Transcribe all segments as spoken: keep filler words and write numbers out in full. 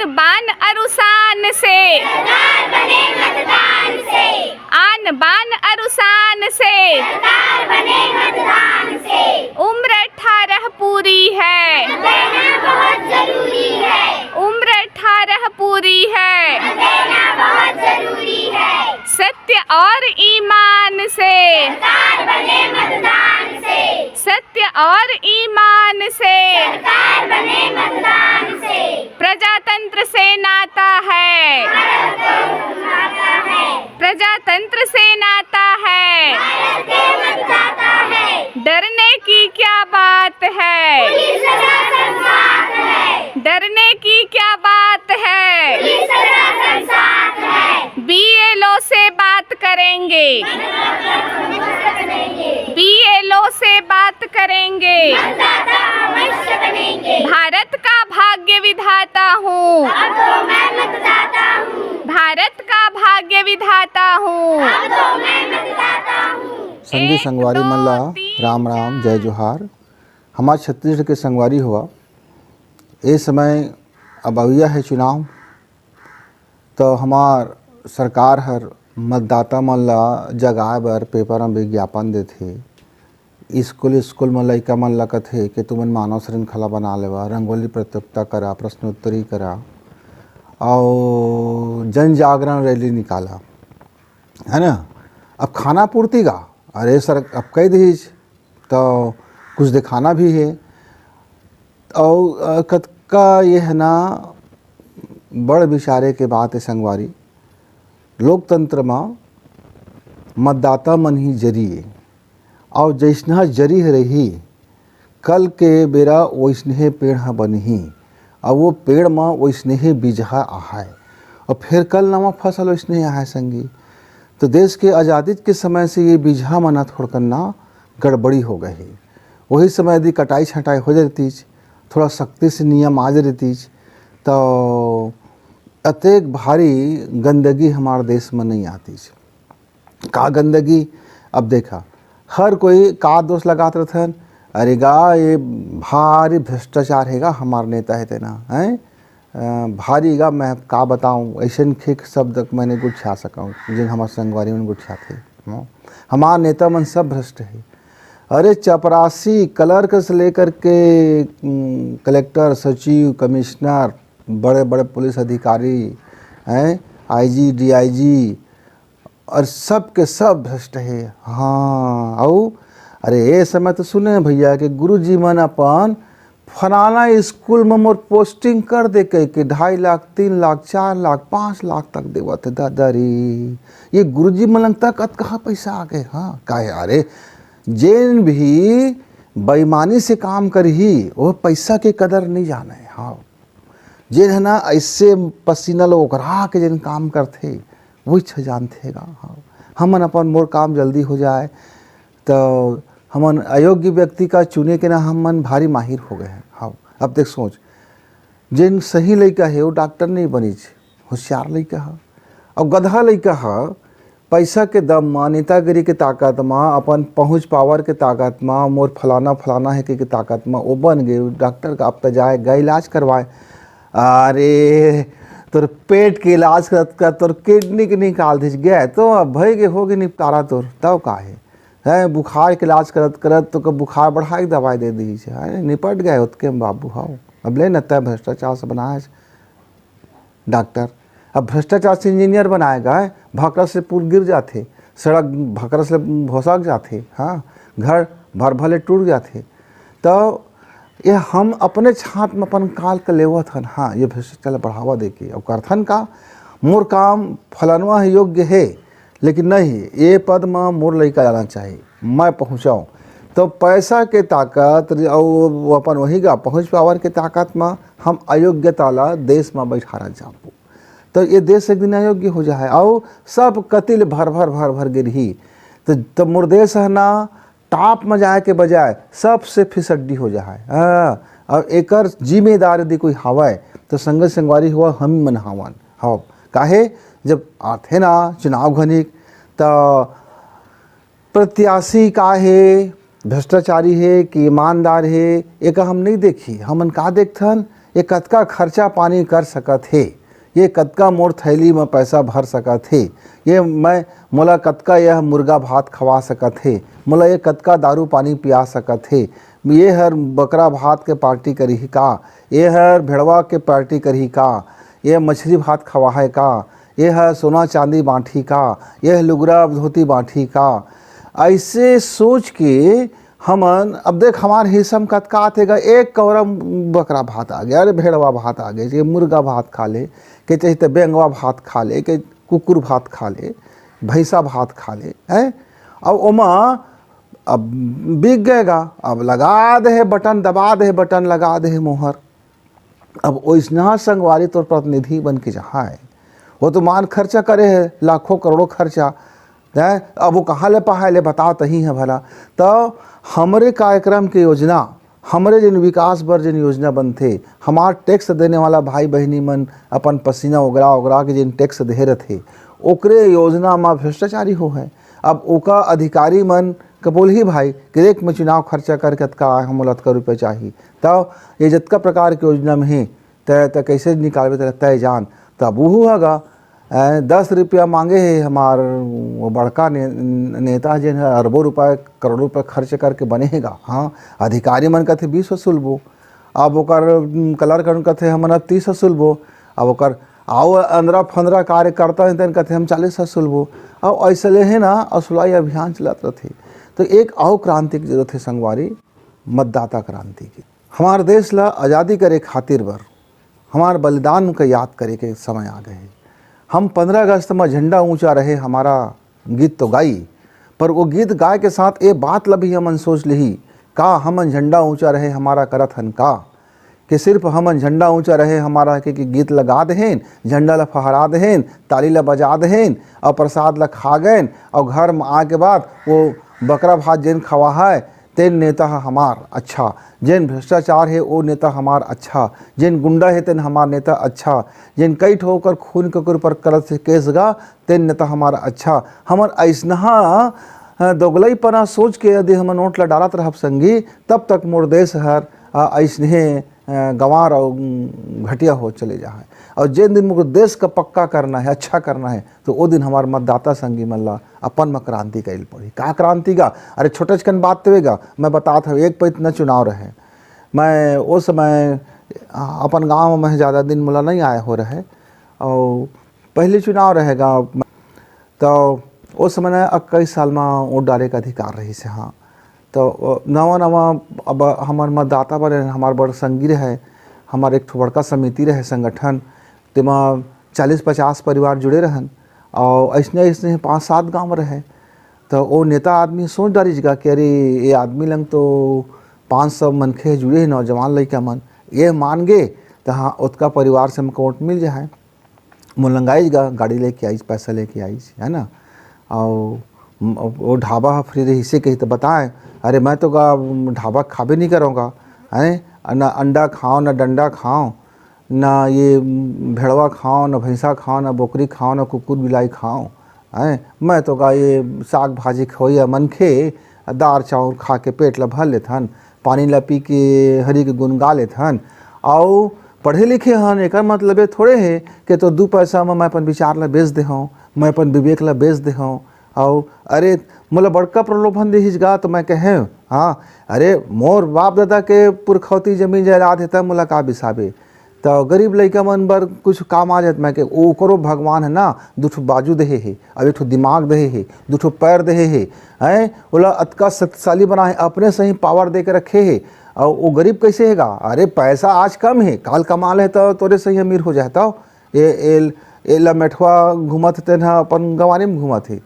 बान अरु शान से, सरकार बने मतदान से। आन बान अरु शान से, सरकार बने मतदान से। उम्र अठारह पूरी है, देना बहुत जरूरी है। उम्र अठारह पूरी है, देना बहुत जरूरी है। सत्य और ईमान से, सरकार बने मतदान से। सत्य और ईमान से, सरकार बने मतदान से। प्रजातंत्र से नाता है, भारत के मतदाता है। प्रजातंत्र से नाता है, भारत के मतदाता है। डरने की क्या बात है, पुलिस प्रशासन साथ है। डरने की क्या बात है, पुलिस प्रशासन साथ है। बीएलओ से बात करेंगे, बीएलओ से बात करेंगे। भारत का भाग्य विधाता हूँ, भारत का भाग्य विधाता हूँ। संगी संगवारी मन ला राम राम, जय जोहार। हमार छत्तीसगढ़ के संगवारी हुआ, ए समय अब अवइया है चुनाव, तो हमार सरकार हर मतदाता मन ला जगाए बर पेपर म विज्ञापन देथे। स्कूल, स्कूल म लइका मन ला कथे कि तुमन मानव श्रृंखला बना लेवा, रंगोली प्रतियोगिता करा, प्रश्नोत्तरी करा, अउ जन जागरण रैली निकाला, है ना? अब खाना पूर्ति का, अरे सर, अब कह दीज तो कुछ दिखाना भी है। अउ कतका ये है ना, बड़ बिचारे के बात है संगवारी। लोकतंत्र म मतदाता मन ही जरी ए, अउ जइसनहा जरी ह रही, कल के बेरा ओइसनहे पेड़ ह बनही, अउ वो पेड़ म ओइसनहे बीजहा आहाय, अउ फेर कल नवा फसल ओइसनहे आहाय संगी। तो देश के आजादी के समय से ये बीजहा मन ह थोड़कन ना गड़बड़ी हो गए हे। वही समय यदि कटाई छटाई हो जातीच, थोड़ा सख्ती से नियम आ जातीच, तो अतेक भारी गंदगी हमार देश में नहीं आतीच। का गंदगी? अब देखा, हर कोई का दोष लगात रथन, अरे गा, ये भारी भ्रष्टाचार है गा, हमार नेता है तेना, हैं? अ, भारी गा, मैं का बताऊं, ऐसन खेक शब्द मैंने गुठिया सकूं, जिन हमार संगवारी मन गुठियाथे। हमार नेता मन सब भ्रष्ट है। अरे चपरासी, क्लर्क से लेकर के, उम, कलेक्टर, सचिव, कमिश्नर, बड़े-बड़े पुलिस अधिकारी, हैं, आईजी, डीआईजी, और सब के सब भ्रष्ट हे। हाँ, अउ अरे, ए समय तो सुने भैया कि गुरुजी मन अपन फलाना स्कूल में मोर पोस्टिंग कर दे कह के ढाई लाख, तीन लाख, चार लाख, पाँच लाख तक देवत हे। दादा रे, ये गुरुजी मन लंग तक अतकहा पैसा आ गए। हाँ, काहे? अरे, जेन भी बेईमानी से काम करही, वो पैसा के कदर नहीं जाने। हाँ, जेन है ना, ऐसे पसीना ल ओकरा के जेन काम करथे, वही छ जानथे गा। हाँ, हमन अपन मोर काम जल्दी हो जाए, तो हमन अयोग्य व्यक्ति का चुने के ना हमन भारी माहिर हो गए हैं। हाँ, अब देख सोच, जेन सही लइका हे, वो डॉक्टर नहीं बनिच, होशियार लइका ह। अउ गधा लइका ह पैसा के दम म, नेतागिरी के ताकत म, अपन पहुँच पावर के ताकत म, मोर फलाना फलाना है के, के ताकत म, वो बन गए डॉक्टर का। अब त जाए गए इलाज करवाए, अरे तोर पेट के इलाज करत कर तोर किडनी के निकाल दीस गए, तो अब भई के हो गए निपटारा तोर, तब का है? हैं, बुखार के इलाज करत करत तो बुखार बढ़ा के दवाई दे दी है, निपट गए ओतके में बाबू। हाँ, अब ले न तय भ्रष्टाचार से बनाए डॉक्टर। अब भ्रष्टाचार से इंजीनियर बनाए गा, भकरस ले पुल गिर जाथे, सड़क भकरस ले भोसक जाथे, हाँ, घर भर भले टूट जाथे। तो ये हम अपने छात में अपन काल के लेवत हन। हाँ, ये भ्रष्टाचार ला बढ़ावा दे के अउ करथन का, मोर काम फलनवा है, योग्य है, लेकिन नहीं, ये पद में मोर लइका जाना चाहिए, मैं पहुँचाऊँ। तो पैसा के ताकत अउ वो अपन वही का पहुँच पावर के ताकत में हम अयोग्यता ला देश में बैठारा जाबो, तो ये देश एक दिन अयोग्य हो जाए। अउ सब कतिल भर भर भर भर गिरही, तो, तो मोर देश है ना, टॉप में जाए के बजाय सबसे फिसड्डी हो जाए। हाँ, अउ एकर जिम्मेदार यदि कोई हवय, तो संगत संगवारी हुआ हम ही मन हवन। हव, काहे? जब आथे ना चुनाव घनिक, तो प्रत्याशी का हे, भ्रष्टाचारी हे कि ईमानदार हे, एका हम नहीं देखी। हमन का देखथन? ये कतका खर्चा पानी कर सकत हे, ये कतका मोर थैली म पैसा भर सकत हे, ये मैं, मोला कतका यह मुर्गा भात खवा सकत हे, मोला ये कतका दारू पानी पिया सकत हे, ये हर बकरा भात के पार्टी करही का, ये हर भेड़वा के पार्टी करही का, ये मछली भात खवाहे का, ये हर सोना चांदी बांटही का, ये लुगरा धोती बांटही का। ऐसे सोच के हमन, अब देख, हमार हिस्सा म कतका आथे गा, एक कौरा बकरा भात आ गया, अरे भेड़वा भात आ गया, के मुर्गा भात खा ले, के चाही त बेंगवा भात खा ले, के कुकुर भात खा ले, भैंसा भात खा ले, हैं? अब ओमा अब बिक गए गा, अब लगा दे हे बटन, दबा दे हे बटन, लगा दे हे मोहर। अब ओइसना संगवारी तोर प्रतिनिधि बन के जहाँ है, वो तो मान खर्चा करे है, लाखों करोड़ों खर्चा, हैं? अब वो कहाँ ले पहाए ले, बताओ तही है भला। तो हमरे कार्यक्रम के योजना, हमरे जिन विकास बर जिन योजना बनथे, हमार टैक्स देने वाला भाई बहिनी मन अपन पसीना ओगरा ओगरा के जिन टैक्स दे रथे, ओकरे योजना म भ्रष्टाचारी हो है। अब ओका अधिकारी मन के बोलही भाई कि देख, मैं चुनाव खर्चा करके अतका आए हूँ, मोला अतका रुपया चाही, तब ये जतका प्रकार के योजना में हे, तय, तय कैसे निकालबे, तेला तय जान। तब उहू ह गा, ऐ, दस रुपया मांगे हे हमार वो बड़का ने, नेता, जेन ह अरबों रुपया, करोड़ों रुपया खर्च करके बने हे गा। हाँ, अधिकारी मन कथे बीस वसूलबो, अब ओकर, उम, कलर कौन कथे हमन अब तीस वसूलबो, अब ओकर आओ अंदरा फंदरा कार्यकर्ता हे तेन कथे हम चालीस वसूलबो। अब ऐसे ले हे ना, असुलाई अभियान चलत रथे। तो एक अउ क्रांति की जरूरत हे संगवारी, मतदाता क्रांति की। हमार देश ला आज़ादी करे खातिर बर हमार बलिदान के याद करे के समय आ गए हे। हम पंद्रह अगस्त म झंडा ऊंचा रहे हमारा गीत तो गाई, पर वो गीत गाए के साथ ये बात ला भी हमन सोच लिही, का हमन झंडा ऊंचा रहे हमारा करत हन का? कि सिर्फ हमन झंडा ऊंचा रहे हमारा के, के गीत लगा देहेन, झंडा ला फहरा देहेन, ताली ला बजा देहेन, और प्रसाद ला खा गएन, और घर म आए के बाद वो बकरा भात जेन खवा है, तेन नेता ह हमार अच्छा, जेन भ्रष्टाचार हे, वो नेता हमार अच्छा, जेन गुंडा हे, तेन हमार नेता अच्छा, जेन कई ठो ओकर खून के ओकर ऊपर करत हे केस गा, तेन नेता हमार अच्छा। हमन अइसनहा, अ, दोगलईपना सोच के यदि हमन वोट ला डालत रहब संगी, तब तक मोर देश हर, अ, अइसनहे, अ, गंवार अउ घटिया हो चले जाए। और जेन दिन मोर देश का पक्का करना है, अच्छा करना है, तो वो दिन हमार मतदाता संगी मन ला अपन म क्रांति कइल पड़ी। का क्रांति गा? अरे छोटे चकन बात तवे गा, मैं बतात हूँ, एक पैत न चुनाव रहे। मैं वो समय, अ, अपन गाँव में ज़्यादा दिन मोला नहीं आए हो रहे, और पहले चुनाव रहे गा, तो वो समय न इक्कीस साल में वोट डाले का अधिकार रही से। हाँ, तो नवा नवा अब हमार मतदाता बने, हमार बड़ संगी रहे, हमार एक ठो बड़का समिति रहे, संगठन, तेमा चालीस पचास परिवार जुड़े रहन, और ऐसने ऐसने पाँच सात गांव रहे। तो वो नेता आदमी सोच डारिस गा कि अरे, ये आदमी लंग तो पाँच सौ मनखे जुड़े हैं, नौजवान लइका मन, ये मान गे, तो हाँ, ओतका परिवार से हमको वोट मिल जाए। मोर लंग आइस गा, गाड़ी लेके आइस, पैसा लेके आइस, है ना? और वो ढाबा ह फ्री रही से कही तो बताएं, अरे मैं तो गा ढाबा खाबे नहीं करूँगा, हैं? ना अंडा खाओ, ना डंडा खाओ, ना ये भेड़वा खाओ, ना भैंसा खाओ, ना बोकरी खाओ, ना कुकुर बिलाई खाओ, हैं? मैं तो गा ये साग भाजी खवैया मनखे, दार चाउर खा के पेट ला भर लेथन, पानी ला पी के हरि के गुन गा लेथन। अउ पढ़े लिखे हन, एकर मतलब ये थोड़े हे कि तो दू पैसा में मैं अपन विचार ला बेच दे हूँ, मैं अपन विवेक ला बेच दे हूँ। अउ अरे, मोला बड़का प्रलोभन देहिस गा, तो मैं कहे, हाँ, अरे, मोर बाप दादा के पुरखौती जमीन जायदाद हे, तब मोला का बिसाबे? तो गरीब लइका मन बर कुछ काम आ जात, मैं के ओकरो भगवान है ना, दू ठो बाजू देहे हे, अब एक ठो दिमाग देहे हे, दू ठो पैर देहे हे, हैं? ओला अतका शक्तिशाली बनाए, अपने सही पावर दे के रखे हे। और वो गरीब कैसे हेगा? अरे, पैसा आज कम हे, काल कमा ले तो तोरे सही अमीर हो जाए। तो ये, ये, ये लमेठवा घूमत तेन ह अपन गंवारी में घूमत हे।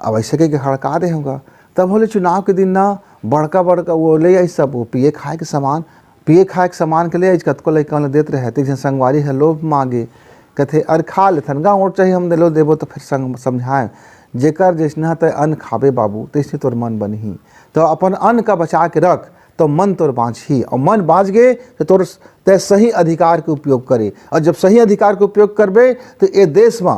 अब ऐसे कह के हड़का दे होगा। तब होले चुनाव के दिन ना, बड़का बड़का वो ले आई सब, वो पिए खाए के सामान, पिए खाए के सामान के ले आई, कतको लइका ल देत रहे, तो एक झन संगवारी ह लोभ मांगे, कथे, "अरे खा लेथन गा, वोट चाहिए हम दे लो, देबो तो फिर संग समझाए, जेकर जैसना तय अन्न खाबे बाबू, तैसने तोर मन बनही।" तो अपन अन्न का बचा के रख, तो मन तोर बाँचही, और मन बाँच गे, तो तोर तय सही अधिकार के उपयोग करे, और जब सही अधिकार के उपयोग करबे, तो ये देश में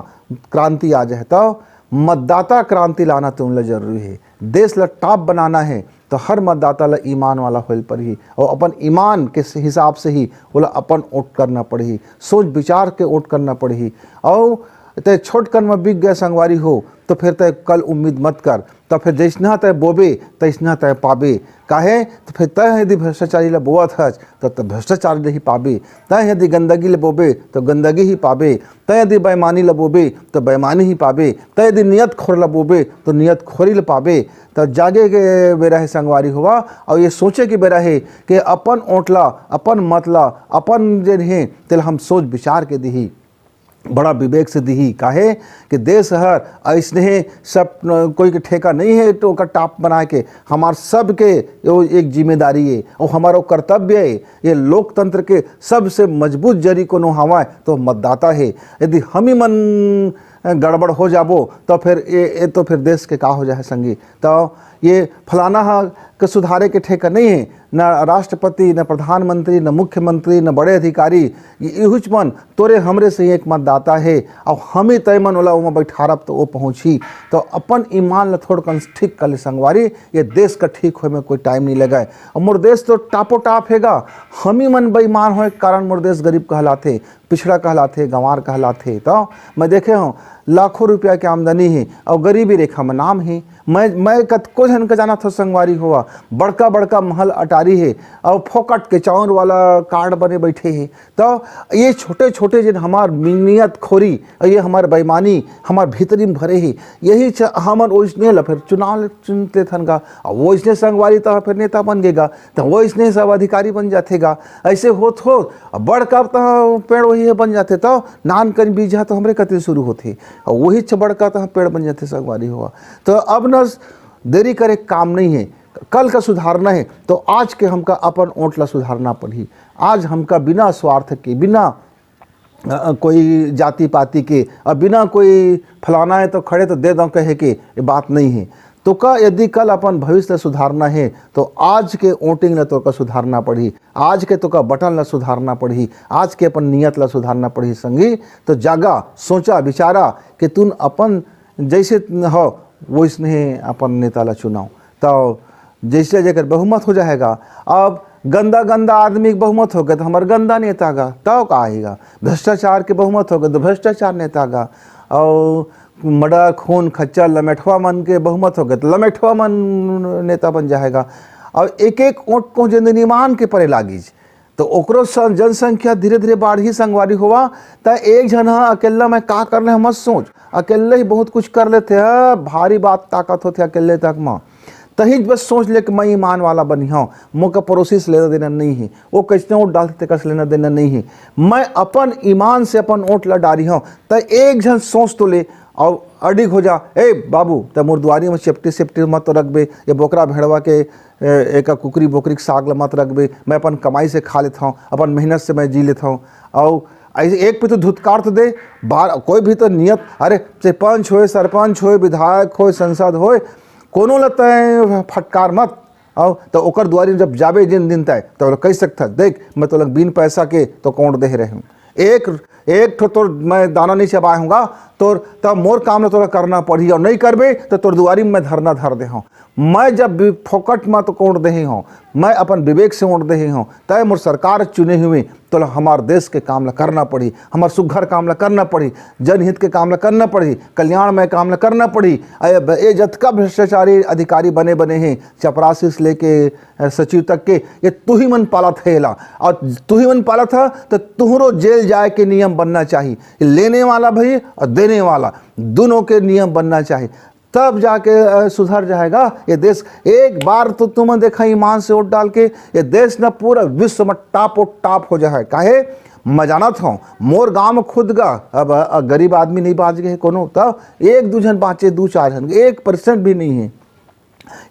क्रांति आ जाए। तो मतदाता क्रांति लाना तुम ला जरूरी है, देश ला टॉप बनाना है, तो हर मतदाता ला ईमान वाला होए ल पड़ही, और अपन ईमान के हिसाब से ही ओला अपन वोट करना पड़ही, सोच विचार के वोट करना पड़ही। और ते छोटकन में बिक गए संगवारी हो, तो फिर ते कल उम्मीद मत कर। तो फिर जैसना ते बोबे, तैसना ते पाबे। काहे? तो फिर तय यदि भ्रष्टाचारी ला बोअत हच, तो, तो भ्रष्टाचारी ले ही पाबे। तय यदि गंदगी ला बोबे, तो गंदगी ही पाबे। तय यदि बेईमानी ला बोबे, तो बेईमानी ही पाबे। तय यदि नियत खोर ला बोबे, तो नियत खोरी ला पाबे। तो जागे के बेरा हे संगवारी होवा, और ये सोचे के बेरा हे कि अपन वोट ला, अपन मत ला, अपन जे हे, तेला हम सोच विचार के दिही, बड़ा विवेक से दिही। काहे कि देश हर ऐसने हे, सब कोई के ठेका नहीं है तो ओकर टाप बनाए के। हमार सबके यो एक जिम्मेदारी है और हमारा कर्तव्य है। ये लोकतंत्र के सबसे मजबूत जरी कोनो हवाए तो मतदाता है। यदि हम ही मन गड़बड़ हो जाबो, तो फिर ये, ये तो फिर देश के का हो जाए संगी? तो ये फलाना हा के सुधारे के ठेका नहीं है, न राष्ट्रपति, न प्रधानमंत्री, न मुख्यमंत्री, न बड़े अधिकारी। ये इहुच मन तोरे हमरे से ही एक मतदाता है, और हम ही तय मन ओला ओमा बैठारब तो वो पहुँची। तो अपन ईमान ला थोड़कन ठीक कर ले संगवारी, ये देश का ठीक होए में कोई टाइम नहीं लगे। और मोर देश तो टापो टाप हेगा, हम ही मन बेईमान होए के कारण मोर देश गरीब कहलाथे, पिछड़ा कहलाथे, गंवार कहलाथे। तो मैं देखे हूँ, लाखों रुपया के आमदनी है और गरीबी रेखा में नाम है। मैं, मैं कतको झन के जानत हव संगवारी होवा, बड़का बड़का महल अटारी है और फोकट के चाउर वाला कार्ड बने बैठे है। तो ये छोटे छोटे जिन हमार नियत खोरी और ये हमार बेईमानी हमार भीतरी में भरे है, यही च-, हमन ओइसने ला फिर चुनाव चुनते थन गा। और ओइसने संगवारी तो फिर नेता बन गेगा, तो ओइसने सब अधिकारी बन जाथे गा। ऐसे होत हो अब बड़का तो पेड़ वही है बन जाथे, तो नान कन बीज ह तो हमरे कति शुरू होथे, और वही च बड़का तो पेड़ बन जाथे संगवारी होवा। तो अब न देरी करे काम नहीं है, कल का सुधारना है तो आज के हमका अपन वोट ला सुधारना पड़ही। आज हमका बिना स्वार्थ के, बिना अ, कोई जाति पाति के, अ, बिना कोई फलाना है तो खड़े तो दे दो कहे के ये बात नहीं है। तो का यदि कल अपन भविष्य ला सुधारना है तो आज के वोटिंग ला तोका सुधारना पड़ही, आज के तोका बटन ला सुधारना पड़ही, आज के अपन नियत ला सुधारना पड़ही संगी। तो जागा, सोचा, विचारा कि तुन अपन जैसे हो वैसने अपन नेता ला चुनाव। तो जैसे जेकर बहुमत हो जाएगा, अब गंदा गंदा आदमी के बहुमत हो गए तो हमार गंदा नेता गा, तो का आएगा? भ्रष्टाचार के बहुमत हो गए तो भ्रष्टाचार नेता गा, और मर्डर, खून, खच्चर, लमेठवा मन के बहुमत हो गए तो लमेठवा मन नेता बन जाएगा। और एक एक वोट को जन ईमान के परे लागिज, तो ओकरो स-, जनसंख्या धीरे धीरे बाढ़ही संगवारी होवा। त एक झन ह अकेला मैं का कर ले, मत सोच, अकेले ही बहुत कुछ कर लेथे ह, भारी बात ताकत होथे अकेले तक म। तही बस सोच ले कि मैं ईमान वाला बनी हूँ, मोका पड़ोसी से लेना देना नहीं है, वो कैसने वोट डालथे तेकर से लेना देना नहीं है, मैं अपन ईमान से अपन वोट ला डारी हूँ। त एक झन सोच तो ले, और अडिग हो जा, ए बाबू, त मोर दुआरी में चेपटी सेपटी मत रखबे, ये बोकरा भेड़वा के, ए, एका कुकरी बोकरी के साग ल मत रखबे, मैं अपन कमाई से खा लेत हूँ, अपन मेहनत से मैं जी लेत हूँ। और ऐसे एक पे तो धुतकार तो दे, बार कोई भी तो नियत, अरे, चाहे पंच होए, सरपंच होए, विधायक होए, सांसद होए, कोनो ल तय फटकार मत। और तो ओकर दुआरी जब जाबे जिन दिन तय, तो ओला कह सकत, देख, मैं तोला बिन पैसा के तो कौन दे रहे हूँ, एक, एक ठो तोर मैं दाना नहीं चबाए हूँगा, तोर तब मोर काम ल तोला करना पड़ही, और नहीं करबे तो तोर दुआरी में मैं धरना धर दे हूँ। मैं जब भी फोकट में तो वोट देहे हूँ, मैं अपन विवेक से वोट देहे हूँ, तय मोर सरकार चुने हुए, तो हमार देश के काम ला करना पड़ी, हमार सुघर काम ला करना पड़ी, जनहित के काम ला करना पड़ी, कल्याणमय काम ला करना पड़ी। अरे ब-, ये जतका भ्रष्टाचारी अधिकारी बने बने हैं, चपरासी से लेके, अ, सचिव तक के, ये तुही मन पालत है ला, और तुही मन पालत है तो तुहरो जेल जाए के नियम बनना चाहिए। लेने वाला भी और देने वाला, दोनों के नियम बनना चाहिए, तब जाके, अ, सुधर जाएगा ये देश। एक बार तो तुम देखा ईमान से वोट डाल के, ये देश ना पूरा विश्व में टाप और टाप हो जाए। काहे? मैं जानत हूँ, मोर गांव में खुद का अब, अ, गरीब आदमी नहीं बांच गए कोनो, तब एक दू झन बांचे, दू चार झन, एक परसेंट भी नहीं है,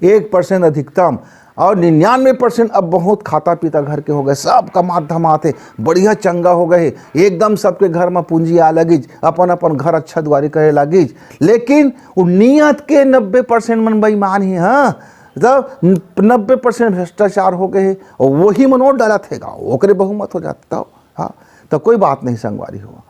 एक परसेंट अधिकतम। और निन्यानवे परसेंट अब बहुत खाता पीता घर के हो गए, सब कमात धमात है, बढ़िया चंगा हो गए, एकदम सबके घर में पूंजी आ लगिज, अपन अपन घर अच्छा दुआरी करे लगिज। लेकिन वो नियत के नब्बे परसेंट मन बेईमान ही, हाँ, तब नब्बे परसेंट भ्रष्टाचार हो गए, और वही मन वोट डालत हेगा, ओकरे बहुमत हो जात। तब हाँ, तो कोई बात नहीं संगवारी हो।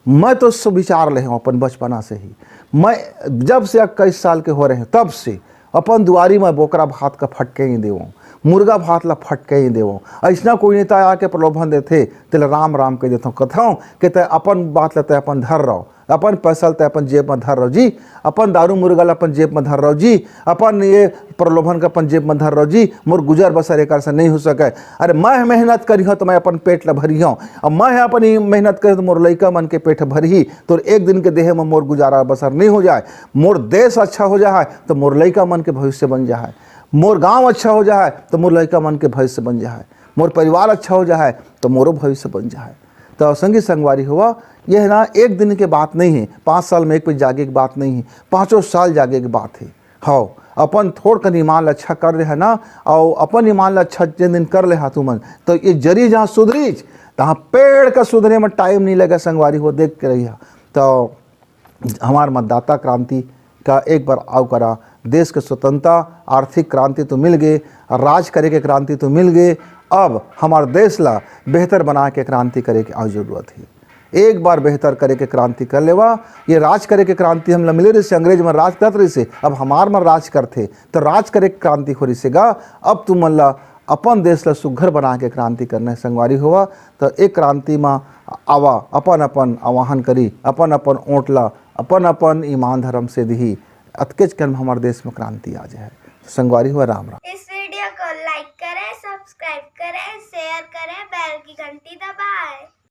मैं तो सु-, विचार ले हूँ अपन बचपना से ही। मैं जब से इक्कीस साल के हो रहे हैं, तब से अपन दुआरी म बोकरा भात का फटके ही देवों, मुर्गा भात ला फटके ही देवों। अइसना कोई नेता आके प्रलोभन देथे, तेला राम राम कह देथों, कथों कि तै अपन बात ला तै अपन धर रहो, अपन पैसा ला तै अपन जेब म धर रहो जी, अपन दारू मुर्गा ला अपन जेब म धर रहो जी, अपन ये प्रलोभन का अपन जेब म धर रहो जी, मोर गुजर बसर एकर से नहीं हो सके। अरे मैं मेहनत करिहौं तो मैं अपन पेट ला भरिहौं, अब मैं अपन ही मेहनत करिहौं तो मोर लइका मन के पेट भरही, तोर एक दिन के देहे म मोर गुजारा बसर नहीं हो जाए। मोर देश अच्छा हो जाए तो मोर लइका मन के भविष्य बन जाए, मोर गांव अच्छा हो जाए तो मोर लइका मन के भविष्य बन जाए, मोर परिवार अच्छा हो जाए तो मोरो भविष्य बन जाए। तो संगी संगवारी हुआ, यह ना एक दिन के बात नहीं है, पाँच साल में एक पे जागे के बात नहीं है, पाँचों साल जागे के बात है। हव, अपन थोड़ कन ईमान ला अच्छा कर ले है ना, अउ अपन ईमान ला अच्छा जिन दिन कर ले हा तुमन, तो ये जरी जहाँ सुधरीच, तहाँ पेड़ का सुधरे में टाइम नहीं लगे संगवारी हो, देख के रही। तो हमार मतदाता क्रांति का एक बार आव करा, देश के स्वतंत्रता, आर्थिक क्रांति तो मिल गए, राज करे के क्रांति तो मिल गए, अब हमार देश ला बेहतर बना के क्रांति करे के आव जरूरत है। एक बार बेहतर करे के क्रांति कर लेवा। ये राज करे के क्रांति हमला मिले रहिसे, अंग्रेज मन राज करत रहिसे, अब हमार मन राज करथे, तो राज करे के क्रांति हो रहिसे गा। अब तुमन ला अपन देश ला सुघर बना के क्रांति करना है संगवारी होवा। तो एक क्रांति मा आवा, अपन अपन आवाहन करी, अपन अपन ओट ला अपन अपन ईमान धर्म से दिही, अतकेच कन हमार देश में क्रांति आ जाए। संगवारी हुआ, राम राम। इस वीडियो को लाइक करें, सब्सक्राइब करें, शेयर करें, बेल की घंटी दबाएं।